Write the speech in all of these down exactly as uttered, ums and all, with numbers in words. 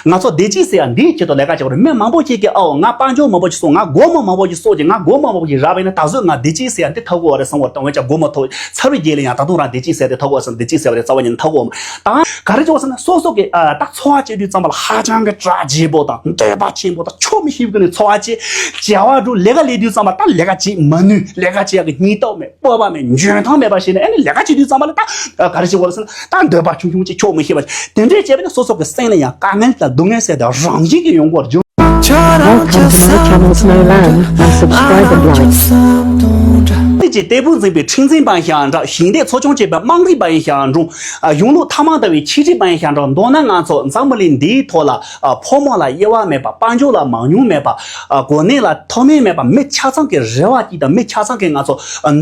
ང་ཚོ་བདེ་སྐྱིད་ཟེར་ཡ་འདིའི་ཆེད་དུ་ལས་ཀ་བྱེད་དགོས་རེད། མི་མང་པོ་ཞིག་གིས་ཨའོ་ང་དཔལ་འབྱོར་མང་པོ་ཞིག་བསགས། ང་སྒོར་མོ་མང་པོ་ཞིག་བསགས་ཀྱི། ང་སྒོར་མོ་མང་པོ་ཞིག་རག་པ་ཡིན་ན་ད་གཟོད་ང་བདེ་སྐྱིད་ཟེར་ཡ་འདི་ཐོབ་ཀྱི་ཡོད་རེད་བསམ་བར་དང་བས་ཀྱང་སྒོར་མོ་ཐོབ་ཚར་བའི་རྗེས་ལ་ཡང་ད་དུང་རང་བདེ་སྐྱིད་ཟེར་ཡ་དེ་ཐོབ་ཀྱི་ཡོད་རེད་བསམ། བདེ་སྐྱིད་ཟེར་བ་དེ་རྩ་བ་ཉིད་ནས་ཐོབ་ཀྱི་ཡོད་མ་རེད། ད་ག་རེ་བྱེད་དགོས་ཟེར་ན་སོ་སོ་གི་ཨ་ད་འཚོ་བ་སྐྱེལ་དུས་ཙམ་པ་ལ་ཧ་ཅང་གི་གྲ་རྒྱས་པོ་དང་འདོད་པ་ཆེན་པོ་དང་ཆོ་མི་ཤེས་པའི་སྒོ་ནས་འཚོ་བ་སྐྱེལ། བྱ་བ་འགྲོ་ལས་ཀ་ལས་དུས་ཙམ་པ་ད་ལས་ཀ་བྱེད་མ་ནུས། ལས་ཀ་བྱེད་ཡག་གི་སྙིང་སྟོབས་མེད། སྤོབས་པ་མེད། འཇོན་ཐང་མེད་པ་བྱས་ནས་ཨ་ནི་ལས་ཀ་བྱེད་དུས་ཙམ་པ་ལ་ད་ག་རེ་བྱེད་དགོས་ཟེར་ན་ད་འདོད་པ་ཆུང་ཆུང་ཅིག་ཆོག་མི་ཤེས་པ་ཅིག་དེ་འདྲས་བྱས་པ་ནི་སོ་སོ་གི་སེམས་ལ་ཡང་དཀའ་ངལ་དང་སྡུག་བསྔལ་ཟེར་དང་རང་བཞིན་གྱིས་ཡོང་གི་ཡོད་རེད། Welcome to my channel Snow Land and subscribe and like. ཁྱེད་ཀྱི་སྟེགས་བུ་འཛིན་པའི་འཁྲིག་འཛིན་པ་ཞིག་འདྲ། ཞིང་སྡེ་འཚོ་སྐྱོང་བྱེད་པའི་དམངས་རིགས་པ་ཡིན་ཞིག་འདྲ། གཞུང་ལུགས་ཐ་མག་ལྟ་བུའི་ཆེད་སྒྲིག་པ་ཡིན་ཞིག་འདྲ། མདོར་ན་ང་ཚོ་འཛམ་བུ་གླིང་འདིའི་ཐོག་ལ་ཕོ་མོ་ལ་དབྱེ་བ་མེད་པ། དཔལ་འབྱོར་ལ་མང་ཉུང་མེད་པ། གོ་གནས་ལ་མཐོ་དམན་མེད་པ། མི་ཆ་ཚང་གི་རེ་བ་གཅིག་དང་མི་ཆ་ཚང་གི་ང་ཚོ་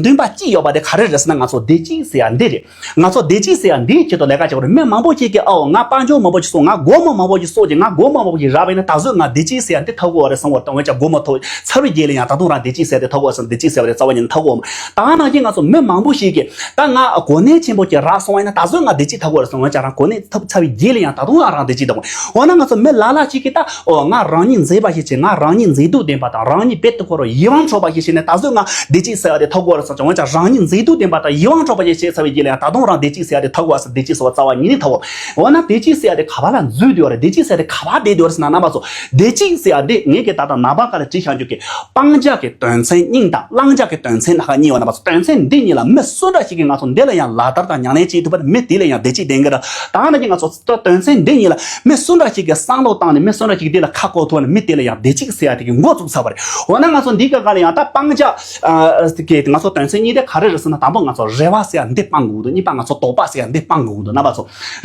འདུན་པ་གཅིག་ཡོད་པ་དེ་ག་རེ་རེད་ཟེར་ན་ང་ཚོ་བདེ་སྐྱིད་ཟེར་ཡ་འདི་རེད། ང་ཚོ་བདེ་སྐྱིད་ཟེར་ཡ་འདིའི་ཆེད་དུ་ལས་ཀ་བྱེད་དགོས་རེད། མི་མང་པོ་ཞིག་གིས་ཨའོ་ང་དཔལ་འབྱོར་མང་པོ་ཞིག་བསགས། ང་སྒོར་མོ་མང་པོ་ཞིག་བསགས་ཀྱི། ང་སྒོར་མོ་མང་པོ་ཞིག་རག་པ་ཡིན་ན་ད་གཟོད་ང་བདེ་སྐྱིད་ཟེར་ཡ་འདི་ཐོབ་ཀྱི་ཡོད་རེད་བསམ་བར་དང་བས་ཀྱང་སྒོར་མོ་ཐོབ་ཚར་བའི་རྗེས་ལ་ཡང་ད་དུང་རང་བདེ་སྐྱིད་ཟེར་ཡ་དེ་ཐོབ་ཀྱི་ཡོད་བསམ། བདེ་སྐྱིད་ཟེར་བ་དེ་རྩ་བ་ཉིད་ནས་ཐོབ་ཀྱི་ཡོད་མ་རེད། ད་ག་ནང་བཞིན་ང་ཚོ་མི་མང་པོ་ཞིག་གིས་ད་ང་གོ་གནས་ཆེན་པོ་ཞིག་རག་སོང་བ་ཡིན་ན་ད་གཟོད་ང་བདེ་སྐྱིད་ཐོབ་ཀྱི་ཡོད་རེད་བསམ། འོན་ཀྱང་རང་གོ་གནས་ཐོབ་ཚར་བའི་རྗེས་ལ་ཡང་ད་དུང་རང་བདེ་སྐྱིད་ཐོབ་ཀྱི་ཡོད། འོ་ན་ང་ཚོ་མི་ལ་ལ་ཞིག་གིས་ད་ཨོ་ང་རང་ཉིད་མཛེས་པ་ཞིག་བྱེད། ང་རང་ཉིད་མཛེས་སྡུག་ལྡན་པ་དང་རང་ཉིད་དཔེ་དེ་ཁོ་རང་ཡིད་དབང་འཕྲོག་པ་ཞིག་བྱས་ནས་ད་གཟོད་ང་བདེ་སྐྱིད་ཟེར་བ་དེ་ཐོབ་ཀྱི་ཡོད་རེད་བསམ་ཀྱང་། འོན་ཀྱང་རང་ཉིད་མཛེས་སྡུག་ལྡན་པ་དང་ཡིད་དབང་འཕྲོག་པ་ཞིག་བྱས་ཚར་བའི་རྗེས་ལ་ཡང་ད་དུང་རང་བདེ་སྐྱིད་ཟེར་བ་དེ་ཐོབ་ཀྱི་ཡོད་རེད་བསམ། བདེ་སྐྱིད་ཟེར་བ་རྩ་བ་ཉིད་ནས་ཐོབ་ཀྱི་ཡོད་མ་རེད། འོ་ན་བདེ་སྐྱིད་ཟེར་བ་དེ་ག་པ་ལ་འཛུལ་བསྡད་ཡོད་རེད། བདེ་སྐྱིད་ཟེར་བ་དེ་ག་པར་བསྡད་བསྡད་ཡོད་རེད་ཟེར་ན། རྣམ་པ་ཚོ་བདེ་སྐྱིད་ཟེར་བ་དེ་ངས་ཀྱི་ད་ལྟ་ནངས་པ་ཀ་ལ་བྲིས་བཞག་རྒྱུ་གི་སྤང་བྱ་གི་དོན་ཚན་གཉིས་དང་བླང་བྱ་གི་དོན་ཚན་སྣ་ཁ་གཉིས་ཡོད། རྣམ་པ་ཚོ་དོན་ཚན་འདི་གཉིས་ལ་མི་སུ་འདྲ་ཞིག་གིས་ང་ཚོ་འདི་ལ་ཡང་ལག་བསྟར་དང་ཉམས་ལེན་བྱེད་ཐུབ་པ་ན་མི་དེ་ལ་ཡང་བདེ་སྐྱིད་ལྡན་གྱི་རེད། ད་ནང་བཞིན་ང་ཚོ་དོན་ཚན་འདི་གཉིས་ལ་མི་སུ་འདྲ་ཞིག་གིས་བསམ་བློ་བཏང་ནས་མི་སུ་འདྲ་ཞིག་འདི་ལ་ཁ་བསྐོར་ཐུབ་ན་མི་དེ་ལ་ཡང་བདེ་སྐྱིད་ཟེར་ཡ་དེ་གི་འགོ་བཙུགས་ཚར་བ་རེད། འོ་ན་ང་ཚོ་འདི་ག་ག་ལ་ཡང་ད་སྤང་བྱ་ཨ་གི་ང་ཚོ་དོན་ཚན་གཉིས་དེ་ག་རེ་རེད་ཟེར་ན། དང་པོ་ང་ཚོ་རེ་བ་ཟེར་ཡ་འདི་སྤང་དགོས་འདུག་གཉིས་པ་ང་ཚོ་དོགས་པ་ཟེར་ཡ་འདི་སྤང་དགོས་འདུག་རྣམ་པ་ཚོ་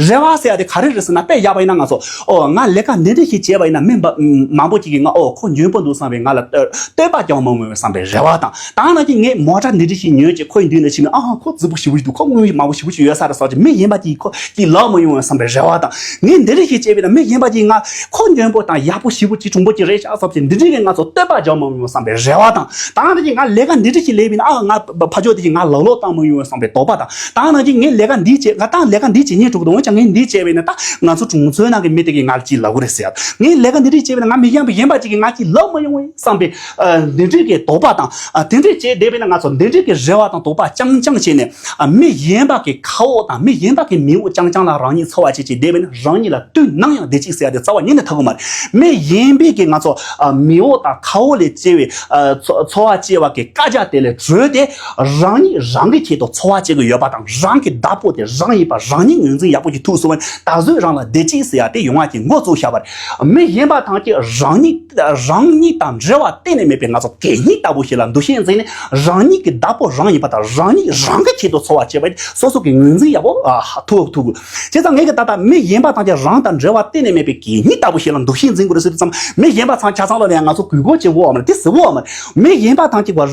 རེ་བ་ཟེར་ཡ་དེ་ག་རེ་རེད་ཟེར་ན། དཔེ་བཞག་པ་ཡིན་ན་ང་ཚོ་ཨོ་ང་ལས་ཀ་འདི་འདྲ་ཞིག་བྱས་པ་ཡིན་ན་མི་འབའ་མང་པོ་ཅིག་གིས་ང་ཨོ་ཁོ་འཇོན་པོ་འདུག་བསམ་པའི་ང་ལ་བསྟོད་པ་རྒྱག་མང་མོས་བསམ་པའི་རེ་བ་དང་། ད་ནང་བཞིན་ངས་མོ་ཊ་འདི་འདྲ་ཞིག་ཉོས་ཀྱི་ཁོའི་མདུན་ལ་ཕྱིན་ནས་ཨ་ཁོ་རྫིག་པོ་ཞེ་པོ་ཞིག་འདུག་ཁོ་དངུལ་མང་པོ་ཞེ་པོ་ཞིག་ཡོད་ས་རེད་བསམ་གྱི་མི་གཞན་པ་ཅིག་ཁོ་ཅིག་ལབ་མ་ཡོང་བས་བསམ་པའི་རེ་བ་དང་། ངས་འདི་འདྲ་ཞིག་བྱས་པས་ན་མི་གཞན་པ་ཅིག་ང་ཁོ་འཇོན་པོ་དང་ཡག་པོ་ཞེ་པོ་ཅིག་གྲུང་པོ་ཅིག་རེད་ཤག་བསམ་གྱི་འདི་འདྲ་གི་ང་ཚོ་བསྟོད་པ་རྒྱག་མ་ཡོང་བསམ་པའི་རེ་བ་དང་། ད་ནང་བཞིན་ང་ལས་ཀ་འདི་འདྲ་ཞིག་ལས་པས་ན་ཨ་ང་ཕ་ཕ་ཕྱོགས་དེ་ཞིག་ང་ལག་ལོག་བཏང་མ་ཡོང་བསམ་པའི་དོགས་པ་དང་། ད་ནང་བཞིན་ངས་ལས་ཀ་འདི་བྱས་ང་ད་ལས་ཀ་འདི་བྱེད་སྙིང་བྲོ་གི་འདུག་འོན་ཀྱང་ངས་འདི་བྱས་པས་ན་ད་ང་ཚོ་གྲོང་ཚོའི་ནང་གི་མི་དེ་གིས་ང་ལ་ཅིག་ལབ་གི་རེད་ཟེར། ངས་ལས་ཀ་འདི་འདྲ་བྱས་པས་ན་ང་མི་གཞན་པ་གཞན་པ་ཅིག་གིས་ང་ཅིག་ལབ་མ་ཡོང་བས་བསམ་པའི་ཨ་འདི་འདྲ་གི་དོགས་པ་དང་། ཨ་དེ་འདྲ་བྱས་བསྡད་པས་ན་ང་ཚོ་འདི་འདྲ་གི་རེ་བ་དང་དོགས་པ་རྐྱང་རྐྱང་བྱས་ནས་ཨ་མི་གཞན་པ་གི་ཁ་འོག་དང་མི་གཞན་པ་གི་མིག་འོག་རྐྱང་རྐྱང་ལ་རང་ཉིད་འཚོ་བ་བྱེད་ཅིག་བསྡད་པས་ན་རང་ཉིད་ལ་དུས་ནམ་ཡང་བདེ་སྐྱིད་ཟེར་ཡ་དེ་རྩ་བ་ཉིད་ནས་ཐོབ་གི་མ་རེད། མི་གཞན་པའི་གི་ང་ཚོ་ཨ་མིག་འོག་དང་ཁ་འོག་ལས་སྐྱེ་བའི་ཨ་འཚོ་འཚོ་བ་སྐྱེལ་བ་གི་བཀའ་རྒྱ་དེ་ལས་གྲོལ་ཏེ་རང་ཉིད་རང་གི་ཆེད་དུ་འཚོ་བ་སྐྱེལ་གི་ཡོད་པ་དང་། རང་གི་བདག་པོ་དེ་རང་ཡིན་པ་རང་ཉིད་ངོས་འཛིན་ཡག་པོ་ཞིག་ཐུབ་སོང་བ་ན་ད་གཟོད་རང་ལ་བདེ་སྐྱིད་ཟེར་ཡ་དེ་ཡོང་བ་ཅིག་འགོ་བཙུགས་བཞག་པ་རེད། མི་གཞན་པ་ཐམས་ཅད་རང་ཉིད་རང་ཉིད་དང་འབྲེལ་བ་གཏན་ནས་མེད་པའི་ང་ཚོ་གད་སྙིགས་ལྟ་བུ་ཞིག་ལ་འདུ་ཤེས་འཛིན་ནས་རང་ཉིད་ཀྱི་བདག་པོ་རང་ཡིན་པ་དང་རང་ཉིད་རང་གི་ཆེད་དུ་འཚོ་བ་བྱེད་པ་སོ་སོ་གི་ངོས་འཛིན་ཡག་པོ་ཨ་ཐུབ་ཐུབ་དགོས། བྱས་ཙང་ངས་གི་ད་ལྟ་མི་གཞན་པ་ཐམས་ཅད་རང་དང་འབྲེལ་བ་གཏན་ནས་མེད་པའི་གད་སྙིགས་ལྟ་བུ་ཞིག་ལ་འདུ་ཤེས་འཛིན་དགོས་རེད་ཟེར་དུས་ཙམ་མི་གཞན་པ་ཚང་ཆ་ཚང་ལ་ནས་ང་ཚོ་གུས་བཀུར་བྱེད་དགོས་བ་མ་རེད། དེ་ཟེར་དགོས་བ་མ་རེད། མི་གཞན་པ་ཐམས་ཅད་ཀྱི་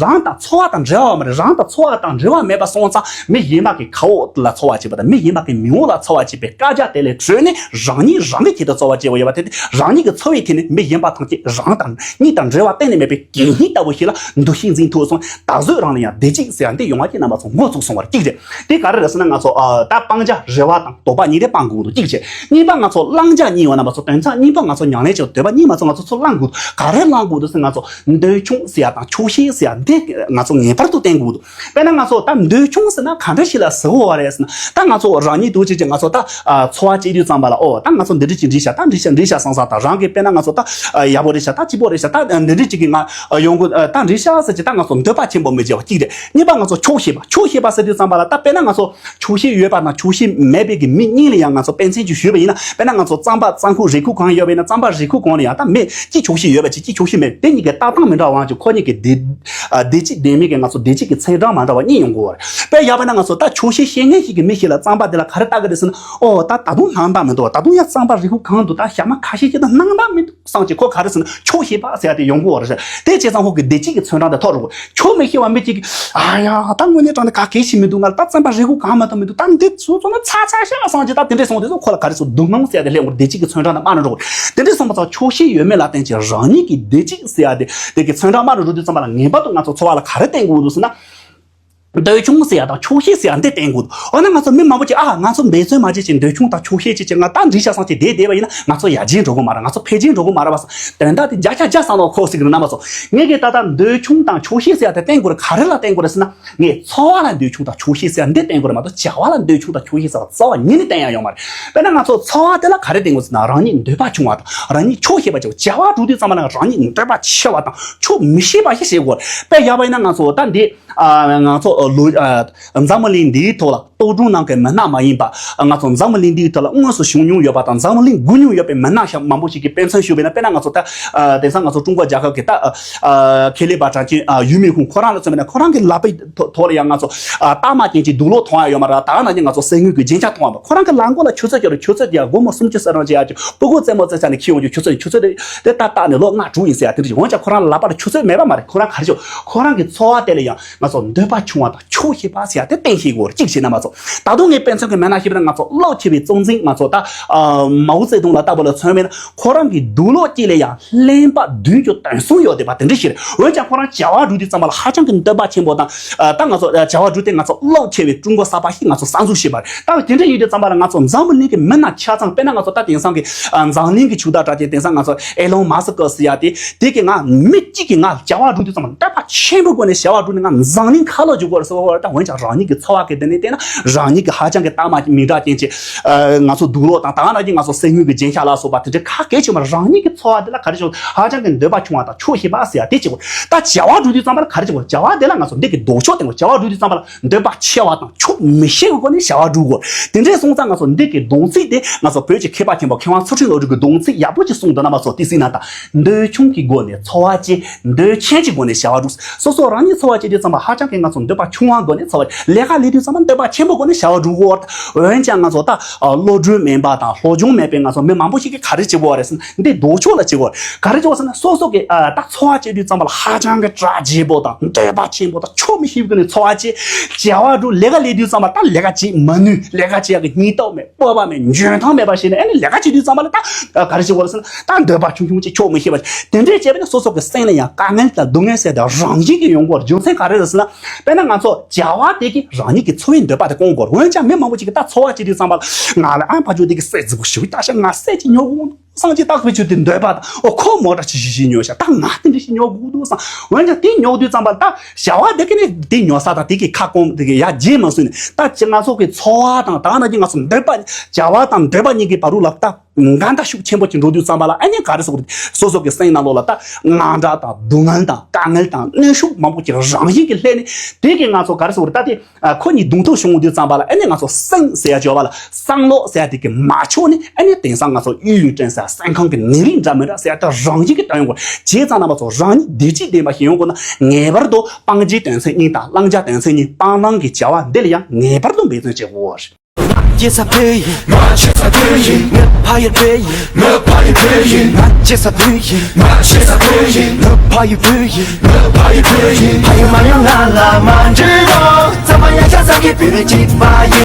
རང་དང་འཚོ་བ་དང་འབྲེལ་བ་མ་རེད། རང་དང་འཚོ་བ་དང་འབྲེལ་བ་མེད་པ་སོང་ཙང་མི་གཞན་པ་གི་ཁ་འོག་ལ་འཚོ་བ་བྱེད་པ་དང་མི་གཞན་པ་གི་མིག་འོག་ལ་འཚོ་བ་བྱེད་པའི་བཀའ་རྒྱ་དེ་ལས་གྲོལ་ནས་རང་ཉིད་རང་གི་ཆེད་དུ་འཚོ་བ་བྱེད་པ་ཡོད་པ་དེ་རང་ཉིད་ཀྱི་འཚོ་བའི་ཐད་ནས་མི་གཞན་པ་ཐམས་ཅད་རང་དང་ཉིད་དང་འབྲེལ་བ་གཏན་ནས་མེད་པའི་གད་སྙིགས་ལྟ་བུ་ཞིག་ལ་འདུ་ཤེས་འཛིན་ཐུབ་སོང་ད་གཟོད་རང་ལ་ཡང་བདེ་སྐྱིད་ཟེར་ཡང་འདི་ཡོང་བ་ཅིག་རྣམ་པ་ཚོ་འགོ་བཙུགས་སོང་བར་གཅིག་རེད། དེ་ག་རེ་རེད་ཟེར་ན་ང་ཚོ་ཨ་ད་སྤང་བྱ་རེ་བ་དང་དོགས་པ་གཉིས་དེ་སྤང་དགོས་འདུག་གཅིག་བྱས། གཉིས་པ་ང་ཚོ་བླང་བྱ་གཉིས་ཡོད་རྣམ་པ་ཚོ་དོན་ཚན་གཉིས་པ་ང་ཚོ་ཉམས་ལེན་བྱེད་འདོད་པ་གཉིས་མ་ཚོ་ང་ཚོ་ཚུར་བླང་དགོས་འདུག་ག་རེ་བླང་དགོས་འདུག་ཟེར་ང་ཚོ་འདོད་ཆུང་ཟེར་ཡ་དང་ཆོག་ཤེས་ཟེར་ཡ་འདི་ང་ཚོ་ངེས་པར་དུ་བསྟེན་དགོས་འདུག་དཔེར་ན་ང་ཚོ་ད་འདོད་ཆུང་ཟེར་ན་ག་འདྲ་ཞིག་ལ་ཟེར་དགོས་བ་རེད་ཟེར་ན། ད་ང་ཚོ་རང་ཉིད་འདུག་ཅེས་ཀྱི་ང་ཚོ་ད་ཨ་འཚོ་བ་སྐྱེལ་དུས་ཙམ་པ་ལ་ཨོ་ད་ང་ཚོ་འདི་འདྲ་ཅིག་འགྲིག་ཤག་ད་འགྲིག་ཤག་འགྲིག་ཤག་བསམ་བསམ་དང་། རང་གིས་དཔེར་ན་ང་ཚོ་ད་ཨ་ཡག་པོ་རེད་ཤག་ད་སྐྱིད་པོ་རེད་ཤག་ད་འདི་འདྲ་ཅིག་གི་ང་ཨ་ཡོང་གི་ཨ་ད་འགྲིག་ཤག་ཟེར་གྱི་ད་ང་ཚོ་འདོད་པ་ཆེན་པོ་མི་བྱེད་པ་གཅིག་རེད། གཉིས་པ་ང་ཚོ་ཆོག་ཤེས་པ། ཆོག་ཤེས་པ་ཟེར་དུས་ཙམ་པ་ལ་ད་དཔེར་ན་ང་ཚོ་ཆོག་ཤེས་ཡོད་པ་དང་ཆོག་ཤེས་མེད་པའི་གི་མི་གཉིས་ལ་ཡང་ང་ཚོ་དཔེ་མཚོན་ཅིག་ཞུས་པ་ཡིན་ན། དཔེར་ན་ང་ཚོ་རྩམ་པ་རྩམ་ཁུག་རེ་ཁུག་གང་ཡོད་པ་ཡིན་ན་རྩམ་པ་རེ་ཁུག་གང་ལ་ཡང་ད་མི་གཅིག་ཆོག་ཤེས་ཡོད་པ་གཅིག་གཅིག་ཆོག་ཤེས་མེད་དེ་གཉིས་ཀའི་ལྟ་སྟངས་མི་འདྲ་བ་ཅིག་ཁོ་གཉིས་ཀྱི་བདེ་ཨ་བདེ་སྐྱིད་ལྡན་མིན་གྱི་ང་ཚོ་བདེ་སྐྱིད་ཀྱི་ཚད་གྲངས་མ་འདྲ་བ་གཉིས་ཡོང་གི་ཡོད་རེད། དཔེ་ཡག་པ་ན་ང་ཚོ་ད་ཆོག་ཤེས་ཤེས་མཁན་ཞིག་གི་མི་ཞིག་ལ་རྩམ་པ་དེ་ལ་ག་རེ་ལྟ་གི་རེད་ཟེར་ན། ཨོ་ད་ད་དུང་སྣང་དག་མི་འདུག་ད་དུང་ཡང་རྩམ་པ་རེ་ཁུག་གང་འདུག་ད་ཞྭ་མ་ཁ་ཤས་ཅིག་ད་སྣང་དག་མི་འདུག་བསམ་གྱི་ཁོ་ག་རེ་ཟེར་ན་ཆོག་ཤེས་པ་ཟེར་ཡ་དེ་ཡོང་གི་ཡོད་རེད། དེ་བྱས་ཙང་ཁོ་གི་བདེ་སྐྱིད་ཀྱི་ཚོན་གྲངས་དེ་མཐོ་རུ། ཆོག་མི་ཤེས་པ་མི་གཅིག་གིས་ཨ་ཡ་ད་དངོས་གནས་དྲང་གནས་ག་གེ་ཞིག་མི་འདུག་ང་ལ་ད་རྩམ་པ་རེ་ཁུག་གང་མ་གཏོགས་མི་འདུག་ད་འདི་ཚོ་ཚོ་ན་ཚ་ཚ་ཤ་སང་ཅི་ད་དེ་འདྲས་སོང་དེ་ཚོ་ཁོ་ལ་ག་རེ་ཟེར་སྡུག་སྣང་ཟེར་ཡ་དེ་སླེབས་འོང་། བདེ་སྐྱིད་ཀྱི་ཚོན་གྲངས་དེ་དམའ་རུ་འགྲོ་གི་རེད། དེ་འདྲས་སོང་པ་ཙང་ཆོག་ཤེས་ཡོད་མེད་ལ་བརྟེན་ཅིང་རང་ཉིད་ཀྱི་བདེ་སྐྱིད་ཟེར་ཡ་དེ་དེ་གི་ཚོན་གྲངས་དམའ་རུ་འགྲོ་དུས་ཙམ་པ་ལ་ངེས་པར་དུ་ང་ཚོ་འཚོ་བ་ལ་ག་རེ་བསྟེན་དགོས་འདུག་ཟེར་ན། འདོད་ཆུང་ཟེར་ཡ་དང་ཆོག་ཤེས་ཟེར་ཡ་འདི་བསྟན་དགོས་འདུག་འོ་ན་ང་ཚོ་མི་མང་པོ་ཅིག་ཨ་ང་ཚོ་འབད་བརྩོན་མ་བྱེད་ཅིག་འདོད་ཆུང་དང་ཆོག་ཤེས་བྱེད་ཅིག་ང་ད་འགྲིག་ཤག་བསམ་ཅིག་བསྡད་བསྡད་པ་ཡིན་ན་ང་ཚོ་ཡར་རྒྱས་འགྲོ་གི་མ་རེད། ང་ཚོ་འཕེལ་རྒྱས་འགྲོ་གི་མ་རེད་པ་བསམ། དོན་དག་དེ་བརྒྱ་ཆ་བརྒྱ་བསམ་བློ་འཁོར་སྲིད་ཀྱི་རེད་རྣམ་པ་ཚོ། ངས་གི་ད་ལྟ་འདོད་ཆུང་དང་ཆོག་ཤེས་ཟེར་ཡ་དེ་བསྟན་དགོས་རེད། ག་རེ་ལ་བསྟན་དགོས་རེད་ཟེར་ན། ངས་འཚོ་བ་ལ་འདོད་ཆུང་དང་ཆོག་ཤེས་ཟེར་ཡ་འདི་བསྟན་དགོས་རེད་མ་གཏོགས་བྱ་བ་ལ་འདོད་ཆུང་དང་ཆོག་ཤེས་ཟེར་བ་རྩ་བ་ཉིད་ནས་བསྟན་ཡ་ཡོད་མ་རེད། དཔེར་ན་ང་ཚོ་འཚོ་བ་དེ་ལ་ག་རེ་བསྟན་དགོས་ཟེར་ན་རང་ཉིད་འདོད་པ་ཆུང་བ་དང་རང་ཉིད་ཆོག་ཤེས་པ་བྱེད། བྱ་བ་སྒྲུབ་དུས་ཙམ་པ་ལ་རང་ཉིད་འདོད་པ་ཆེ་བ་དང་ཆོག་མི་ཤེས་པ་ཞིག་བྱེད་དགོས། དཔེ་བཞག་པ་ཡིན་ན་ང་ཚོ་ད་འདི་ཨ་ང་ཚོ་ལོ་ཨ་འཛམ་བུ་གླིང་འདིའི་ཐོག་ལ་ལྟོ་སྒྲུང་ནང་གི་མི་སྣ་མ་ཡིན་པ། ང་ཚོ་འཛམ་བུ་གླིང་འདིའི་ཐོག་ལ་དངོས་སུ་བྱུང་མྱོང་ཡོད་པ་དང་འཛམ་བུ་གླིང་སྒུག་མྱོང་ཡོད་པའི་མི་སྣ་ཤ་མང་པོ་ཞིག་གི་དཔེ་མཚོན་ཞུས་པ་ཡིན་ན། དཔེར་ན་ང་ཚོ་ད་ཨ་དེང་སང་ང་ཚོ་ཀྲུང་གོ་རྒྱལ་ཁབ་ཀྱི་ད་ཨ་ཁེ་ལས་པ་གྲགས་ཅན་ཨ་ཡུས་མིན་ཧུང་ཁོ་རང་ལ་མཚོན་པ་ཡིན་ན། ཁོ་རང་གི་ལག་པའི་ཐོག་ཐོག་ལ་ཡང་ང་ཚོ་ཨ་རྟགས་མ་ཅན་གྱི་དུག་ལོག་མཐོང་ཡ་ཡོད་མ་རེད། ད་ག་ནང་བཞིན་ང་ཚོ་གསེར་དངུལ་གྱི་རྒྱན་ཆ་མཐོང་ཡ་མ། ཁོ་རང་གི་ལག་མགོ་ལ་ཆུ་ཚོད་ཅིག་རེད། ཆུ་ཚོད་དེ་ཡང་སྒོར་མོ་སུམ་ཅུ་སོ་གྲངས་ཅིག་ཡ་ཅིག་སྤུ་གུ་རྩེད་མོ་རྩེ་ས་ནས་འཁྱེར་ཡོང་རྒྱུ་ཆུ་ཚོད་ཆུ་ཚོད་དེ་དེ་ཏག་ཏག་ནས་ལོ་ལྔ་དྲུག་ཡིན་ཟེར་ཡ་དེ་འདྲ་ཅིག་འོན་ཀྱང་ཁོ་རང་ལག་པ་ལ་ཆུ་ཚོད་མེད་པ་མ་རེད། ཁོ་རང་གི་འཚོ་བ་དེ་ལ་ཡང་ང་ཚོ་འདོད་པ་ཆུང་བ་དང་ཆོག་ཤེས་པ་ཟེར་ཡ་དེ་བསྟན་ཤེས་དགོས་རེད། གཅིག་བྱས་ན་མ་གཏོགས། ད་དུང་ངས་དཔེ་མཚོན་གྱི་མི་སྣ་ཞིག་བྱས་ན་ང་ཚོ་རླབས་ཆེ་བའི་གཙོ་འཛིན་ང་ཚོ་ད་ཨ་མའོ་ཙེ་ཏུང་ལ་ལྟ་བུ་ལ་མཚོན་པ་ཡིན་ན། ཁོ་རང་གི་དུག་ལོག་གཅིག་ལ་ཡང་གླེན་པ་བདུན་ཅུ་དོན་གསུམ་ཡོད་བསྡད་པ་དེ་འདྲ་ཞིག་རེད། འོན་ཀྱང་ཁོ་རང་བྱ་བ་སྒྲུབ་དུས་ཙམ་པ་ལ་ཧ་ཅང་གི་འདོད་པ་ཆེན་པོ་དང་། ཨ་ད་ང་ཚོ་ཨ་བྱ་བ་སྒྲུབ་སྟེ་ང་ཚོ་རླབས་ཆེ་བའི་ཀྲུང་གོ་གསར་པ་ཞིག་ང་ཚོ་གསར་འཛུགས་བྱས་པ་རེད། ད་དེ་འདྲ་ཡིན་དུས་ཙམ་པ་ལ་ང་ཚོ་འཛམ་བུ་གླིང་གི་མི་སྣ་ཆ་ཚང་། དཔེར་ན་ང་ཚོ་ད་དེང་སང་གི་ཨ་འཛམ་གླིང་གི་ཕྱུག་བདག་གྲགས་ཅན་དེང་སང་ང་ཚོ་ཨེ་ལོན་མཱ་སི་ཀི་ཟེར་ཡ་དེ་དེ་གི་ང་མི་གཅིག་གིས་ང་བྱ་བ་སྒྲུབ་དུས་ཙམ་པ་ལ་འདོད་པ་ཆེན་པོའི་སྒོ་ནས་བྱ་བ་སྒྲུབ་ནས་ང་འཛམ་གླིང་ཁ་ལོ་བསྒྱུར་དགོས་རེད་ཟེར་བ་རེད། ད་འོན་ཀྱང་རང་ཉིད་ཀྱི་འཚོ་བ་གི་སྟེང་ནས་བལྟས་ན་རང་ཉིད་ཀྱི་ཧ་ཅང་གི་རྟགས་མ་མིང་གྲགས་ཅན་གྱི་ཨ་ང་ཚོ་དུག་ལོག་དང་ད་ག་ནང་བཞིན་ང་ཚོ་གསེར་དངུལ་གྱི་རྒྱན་ཆ་ལ་སོགས་པ་དེ་འདྲ་ཁ་སྐད་ཆེ་མ་རང་ཉིད་ཀྱི་འཚོ་བ་འདི་ལ་ག་རེ་ཞིག་ཧ་ཅང་གི་འདོད་པ་ཆུང་བ་དང་ཆོག་ཤེས་པ་ཟེར་ཡ་དེ་བྱེད་དགོས། ད་བྱ་བ་སྒྲུབ་དུས་ཙམ་པ་ལ་ག་རེ་བྱེད་དགོས། བྱ་བ་དེ་ལ་ང་ཚོ་འདི་གི་ལྡོག་ཕྱོགས་བསྟན་དགོས། བྱ་བ་སྒྲུབ་དུས་ཙམ་པ་ལ་འདོད་པ་ཆེ་བ་དང་ཆོག་མི་ཤེས་པའི་སྒོ་ནས་བྱ་བ་སྒྲུབ་དགོས། དེ་འདྲས་སོང་ཙང་ང་ཚོ་འདི་གི་སྡོམ་ཚིག་དེ་ང་ཚོ་བོད་ཀྱི་མཁས་པ་ཆེན་པོ་མཁས་དབང་ཚུལ་ཁྲིམས་བློ་གྲོས་ཀྱི་སྡོམ་ཚིག་ཡག་པོ་ཅིག་གསུངས་འདུག་རྣམ་པ་ཚོ་དེ་གཟིགས་ན། ད་འདོད་ཆུང་གི་སྒོ་ནས་འཚོ་བ་སྐྱེལ། འདོད་ཆེན་གྱི་སྒོ་ནས་བྱ་བ་སྒྲུབ། སོ་སོ་རང་ཉིད་འཚོ་བ་སྐྱེལ་དུས་ཙམ་པ་ཧ་ཅང་གི་ང་ཚོ་འདོད་པ་ཆུང་བ་སྒོ་ནས་འཚོ་བ། ལས་ཀ་ལས་དུས་ཙམ་པ་འདོད་པ་ཆེན་པོ་སྒོ་ནས་བྱ་བ་སྒྲུབ་དགོས། འོན་ཀྱང་ང་ཚོ་ད་བློ་གྲོས་མེད་པ་དང་སློབ་སྦྱོང་མེད་པའི་ང་ཚོ་མི་མང་པོ་ཞིག་གིས་ག་རེ་བྱེད་དགོས་རེད་ཟེར་ན། འདི་ལྡོག་ཕྱོགས་ལ་བྱེད་དགོས། ག་རེ་བྱེད་དགོས་ཟེར་ན། སོ་སོ་གི་ཨ་ད་འཚོ་བ་སྐྱེལ་དུས་ཙམ་པ་ལ་ཧ་ཅང་གི་གྲ་རྒྱས་པོ་དང་འདོད་པ་ཆེན་པོ་དང་ཆོག་མི་ཤེས་པའི་སྒོ་ནས་འཚོ་བ་སྐྱེལ། བྱ་བ་སྒྲུབ། ལས་ཀ་ལས་དུས་ཙམ་པ་ད་ལས་ཀ་བྱེད་མ་ནུས། ལས་ཀ་བྱེད་ཡག་གི་སྙིང་སྟོབས་མེད། སྤོབས་པ་མེད། འཇོན་ཐང་མེད་པ་ཞིག་ནས་ཨ་ནི་ལས་ཀ་བྱེད་དུས་ཙམ་པ་ལ་ད་ག་རེ་བྱེད་དགོས་རེད་ཟེར་ན། ད་འདོད་པ་ཆུང་ཆུང་ཅིག་ཆོག་མི་ཤེས་པ་ཞིག་དེ་འདྲས་བྱས་པས་ན་སོ་སོ་གི་སེམས་ལ་ཡང་དཀའ་ངལ་དང་སྡུག་བསྔལ་ཟེར་དང་རང་བཞིན་གྱིས་ཡོང་གི་ཡོད་རེད། རྒྱུ་མཚན་ག་རེ་རེད་ཟེར་ན། དཔེར་ན་ང་ཚོ་བྱ་བ་དེ་གིས་རང་ཉིད་ཀྱི་འཚོ་བའི་འདོད་པ་དེ་སྐོང་དགོས་རེད། འོན་ཀྱང་མི་མང་པོ་ཅིག་གིས་ད་འཚོ་བ་སྐྱེལ་དུས་ཙམ་པ་ལ་ང་ལ་ཨ་ཕ་ཇོ་དེ་གི་སྲས་རྫིག་པོ་ཞིག་ད་ཤ་ང་སྲས་ཅིག་ཉོ་དགོས་འདུག་བསམ་གྱི་རྟག་པའི་ཆུ་དེ་འདོད་པ་དང་། ཨོ་ཁོ་མོ་ཊ་ཆེ་ཤོས་ཤིག་ཉོ་ཤག་ད་ང་དེ་འདྲ་ཞིག་ཉོ་དགོས་འདུག་བསམ། འོན་ཀྱང་དེ་ཉོ་དུས་ཙམ་པ་ལ་ད་བྱ་བ་དེ་ག་ནས་དེ་ཉོ་ས་དང་དེ་གི་ཁ་སྐོང་དེ་གི་ཡ་རྗེས་མ་སོང་ནས། ད་ཅི་ང་ཚོ་གི་འཚོ་བ་དང་ད་ནང་གི་ང་ཚོ་འདོད་པ། བྱ་བ་དང་འདོད་པ་གཉིས་ཀྱི་བར་དུ་ལ་ད་འགལ་ཟླ་ཤུགས་ཆེན་པོ་ཅིག་འགྲོ་དུས་ཙམ་པ་ལ་ཨ་ནི་ག་རེ་ཟེར་དགོས་རེད། སོ་སོ་གི་སེམས་ནང་ལོགས་ལ་ད་དངངས་སྐྲག་དང་སྡུག་བསྔལ་དང་དཀའ་ངལ་དང་གནོན་ཤུགས་མང་པོ་ཅིག་རང་བཞིན་གྱིས་སླེབས་ནས། དེ་གི་ང་ཚོ་ག་རེ་ཟེར་དགོས་རེད། ད་དེ། ཨ་ཁོ་གཉིས་གདོང་ཐུག་བྱུང་དུས་ཙམ་པ་ལ་ཨ་ནི་ང་ཚོ་སེམས་ཟེར་ཡ་བརྗོད་པ་ལ་བསམ་བློ་ཟེར་ཡ་དེ་གི་མ་ཆོག་ནི་ཨ་ནི་དེང་སང་ང་ཚོ་ཡུན་ཡུན་དྲན་ས་སེམས་ཁམས་ཀྱི་ནད་རིགས་འདྲ་མི་འདྲ་ཟེར་ཡ་ད་རང་བཞིན་གྱི་ད་ཡོང་གི། བྱས་ཙང་རྣམ་པ་ཚོ་རང་ཉིད་བདེ་སྐྱིད་ལྡན་པ་ཞིག་ཡོང་དགོས་ན་ངེས་པར་དུ་སྤང་བྱའི་དོན་ཚན་གཉིས་དང་བླང་བྱ་དོན་ཚན་གཉིས། སྤང་བླང་གི་བྱ་བ་འདི་ལ་ཡང་ངེས་པར་དུ་འབད་བརྩོན་བྱེད་དགོས།